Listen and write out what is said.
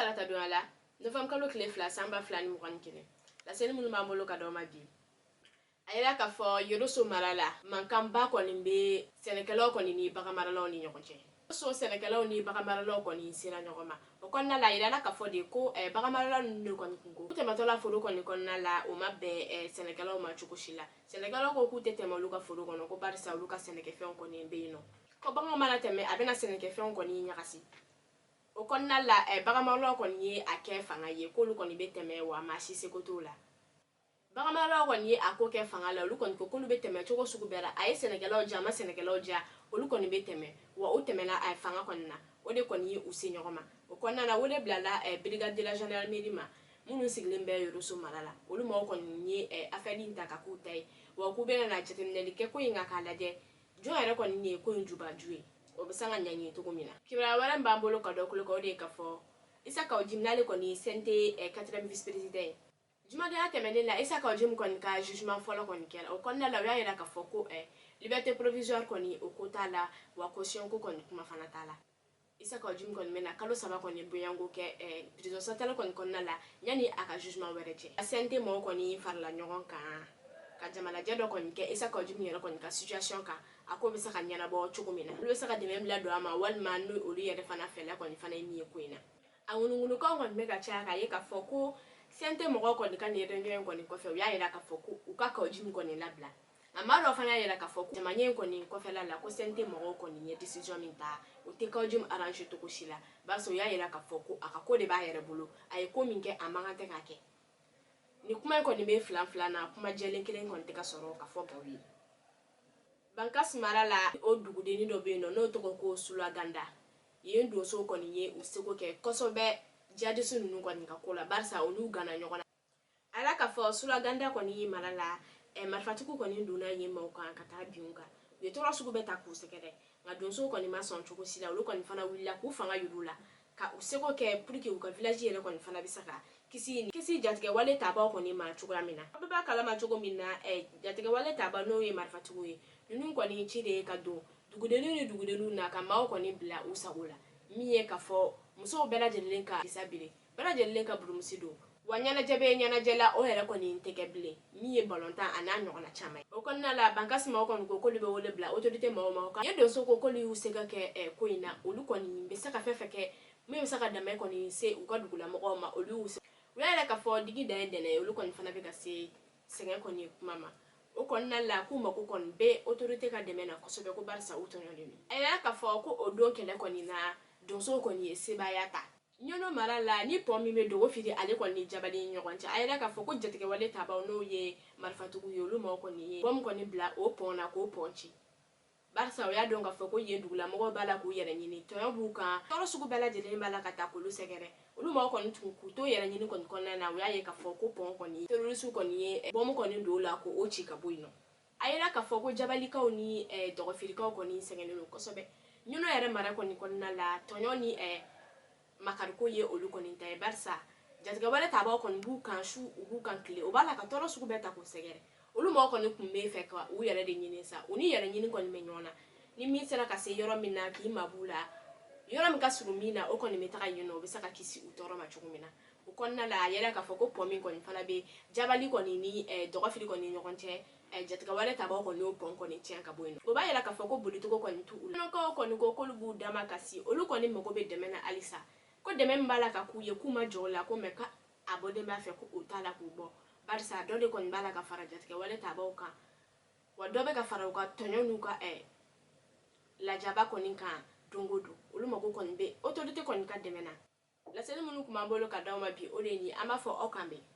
Taratadonya la, novembre kalo tile 2, san 2021, laseli minnu b'an bolo ka d'aw ma bi, a yira k'a fɔ Yoroso mara la, mankanba kɔni bɛ sɛnɛkɛlaw kɔni ni baganmaralaw ni ɲɔgɔn cɛ. So sɛnɛkɛlaw ni baganmaralaw kɔni sera ɲɔgɔn ma. O kɔnɔna la, a yirala k'a fɔ de ko baganmaralaw ninnu de kɔni kun ko u tɛmɛtɔla foro kɔni kɔnɔna la, o ma bɛn sɛnɛkɛlaw ma cogo si la. Sɛnɛkɛlaw ko k'u tɛ tɛmɛ olu ka foro kɔnɔ, ko barisa olu ka sɛnɛkɛfɛnw kɔni bɛ yen nɔ, ko baganw mana tɛmɛ, a bɛna sɛnɛkɛfɛnw kɔni ɲagasi. O kɔnɔna la, baganmaralaw kɔni ye a kɛ fanga ye k'olu kɔni bɛ tɛmɛ, wa maa si seko t'o la. Baganmaralaw kɔni ye a ko kɛ fanga la. Olu kɔni ko k'olu bɛ tɛmɛ cogo sugu bɛɛ la. A ye sɛnɛkɛlaw diya, a ma sɛnɛkɛlaw diya, olu kɔni bɛ tɛmɛ, wa u tɛmɛna a fanga kɔni na. O de kɔni ye u se ɲɔgɔn ma. O kɔnɔna na, wele bilala brigade de la gendarmerie ma minnu sigilen bɛ Yoroso mara la. Olu maaw kɔni ye affaire in ta ka k'u ta ye, wa k'u bɛna na jateminɛli kɛ ko in kan k'a lajɛ jɔn yɛrɛ kɔni ye ko in jubaju ye, o bɛ se ka ɲangi cogo min na. Kibaruya wɛrɛ min b'an bolo ka dɔ kulo kan, o de ye k'a fɔ Issa Kaou Djim, n'ale kɔni ye CNT quatrième vice président ye, jumadenya tɛmɛnen la, Issa Kaou Djim kɔni ka jugement fɔlɔ kɔni kɛra. O kɔnɔna la, u y'a yira k'a fɔ ko liberté provisoire kɔni, o ko t'a la, wa caution ko kɔni kuma fana t'a la. Issa Kaou Djim kɔni bɛna kalo 3 kɔni bonyanko kɛ prison centrale kɔni kɔnɔna la yanni a ka jugement wɛrɛ cɛ. CNT mɔgɔw kɔni farala ɲɔgɔn kan ka jamalajɛ dɔ kɔni kɛ Issa Kaou Djim yɛrɛ kɔni ka situation kan, a ko bɛ se ka ɲɛnabɔ cogo min na, olu bɛ se ka dɛmɛ bila don a ma, walima n'o olu yɛrɛ fana fɛlɛ kɔni fana ye min ye ko in na. A ŋunuŋunukanw kɔni bɛ ka caya k'a ye k'a fɔ ko CNT mɔgɔw kɔni ka nin réunion in kɔni kɔfɛ, u y'a yira k'a fɔ ko u ka Kaou Djim kɔni labila. A maa dɔw fana y'a yira k'a fɔ ko jamaɲɛ in kɔni kɔfɛla la, ko CNT mɔgɔw kɔni ye décision min ta, o tɛ Kaou Djim arranger cogo si la, barisa u y'a yira k'a fɔ ko a ka ko de b'a yɛrɛ bolo, a ye ko min kɛ, a man kan tɛ k'a kɛ. Nin kuma in kɔni bɛ filan filan na, kuma jɛlen kelen kɔni tɛ ka sɔrɔ ka fɔ gaw ye. Bankas mara la, o dugudennin dɔ bɛ yen nɔ n'o tɔgɔ ko Sulaganda. Yen donsow kɔni ye u seko kɛ kosɛbɛ jihadisi ninnu kɔni ka ko la, barisa olu gana ɲɔgɔn na. A yira k'a fɔ Sulaganda kɔni mara la, marifatigiw kɔni donna yen maaw kan ka taa bin u kan. U ye tɔɔrɔ sugu bɛɛ ta k'u sɛgɛrɛ, nka donsow kɔni ma sɔn cogo si la. Olu kɔni fana wulila k'u fanga yir'u la ka u seko kɛ pour que u ka village yɛrɛ kɔni fana bɛ se ka kisi jatigɛwale tabaw kɔni ma cogoya min na. Aw bɛɛ b'a kalama cogo min na, jatigɛwale taba, n'o ye marifatigiw ye, ninnu kɔni ci de ye ka don dugudenninw ni dugudenninw na ka maaw kɔni bila u sago la. Min ye k'a fɔ musow bɛɛ lajɛlen ka disa biri, bɛɛ lajɛlen ka burumusi don, wa ɲɛnajɛ bɛ ɲɛnajɛ la, o yɛrɛ kɔni tɛ kɛ bilen, min ye balontan a n'a ɲɔgɔnna caman ye. O kɔnɔna la, Bankasi maaw kɔni ko k'olu bɛ wele bila autorité maaw ma. Ye donso ko k'olu y'u se ka kɛ ko in na, olu kɔni bɛ se ka fɛn fɛn kɛ min bɛ se ka dɛmɛ kɔni se u ka dugulamɔgɔw ma, olu y'u se. U y'a yɛrɛ k'a fɔ digi dan ye dɛnɛ ye, olu kɔni fana bɛ ka se sɛgɛn kɔni kuma ma. O kɔnɔna la, k'u mako kɔni bɛ autorité ka dɛmɛ na kosɛbɛ, ko barisa u tɔɲɔlen don. A yɛrɛ k'a fɔ ko o don kɛlɛ kɔni na, donsow kɔni ye sebaaya ta. Ɲɔnɔ mara la, ni pont min bɛ Dɔgɔfiri ale kɔni ni Jabali ni ɲɔgɔn cɛ, a yɛrɛ k'a fɔ ko jatigɛwale tabaw, n'o ye marifatigiw ye, olu maaw kɔni ye bombe kɔni bila o pont na k'o pont ci, barisa o y'a dɔn k'a fɔ ko yen dugulamɔgɔw b'a la k'u yɛrɛ ɲini, tɔɲɔ b'u kan, tɔɔrɔ sugu bɛɛ lajɛlen b'a la ka taa k'olu sɛgɛrɛ. Olu maaw kɔni tun k'u to yɛrɛ ɲini kɔni kɔnɔna na, u y'a ye k'a fɔ ko pont kɔni, terroriste kɔni ye bombe kɔni don o la k'o ci ka bɔ yen nɔ. A yira k'a fɔ ko Jabalikaw ni Dɔgɔfirikaw kɔni sɛgɛnnen don kosɛbɛ. Ɲɔnɔ yɛrɛ mara kɔni kɔnɔna la, tɔɲɔ ni makariko ye olu kɔni ta ye, barisa jatigɛwale tabaw kɔni b'u kan su, u b'u kan tile, u b'a la ka tɔɔrɔ sugu bɛɛ ta k'u sɛgɛrɛ. Olu maaw kɔni tun bɛ fɛ ka u yɛrɛ de ɲini sa, u ni yɛrɛ ɲini kɔni bɛ ɲɔgɔn na. Ni min sera ka se yɔrɔ min na k'i mab'u la, yɔrɔ min ka surun min na, o kɔni bɛ taga yen nɔ, o bɛ se ka kisi u tɔɔrɔ ma cogo min na. O kɔnɔna la, a yɛrɛ k'a fɔ ko pont min kɔni fana bɛ Jabali kɔni ni Dɔgɔfiri kɔni ɲɔgɔn cɛ, jatigɛwale tabaw kɔni y'o pont kɔni tiɲɛ ka bɔ yen nɔ. O b'a yira k'a fɔ ko bolitogo kɔni t'u la. Ɲɔnɔkaw kɔni ko k'olu b'u dama kasi, olu kɔni mago bɛ dɛmɛ na halisa, ko dɛmɛ min b'a la ka k'u ye, k'u ma jɔ o la ko mɛ ka a bɔlen b'a fɛ ko u t'a la k'u bɔ, barisa dɔ de kɔni b'a la ka fara jatigɛwale tabaw kan, wa dɔ bɛ ka fara u ka tɔɲɔ n'u ka lajaba kɔni kan don o don. Olu mago kɔni bɛ autorité kɔni ka dɛmɛ na. Laseli minnu tun b'an bolo ka d'aw ma bi, o de ye nin. An b'a fɔ aw kan bɛn.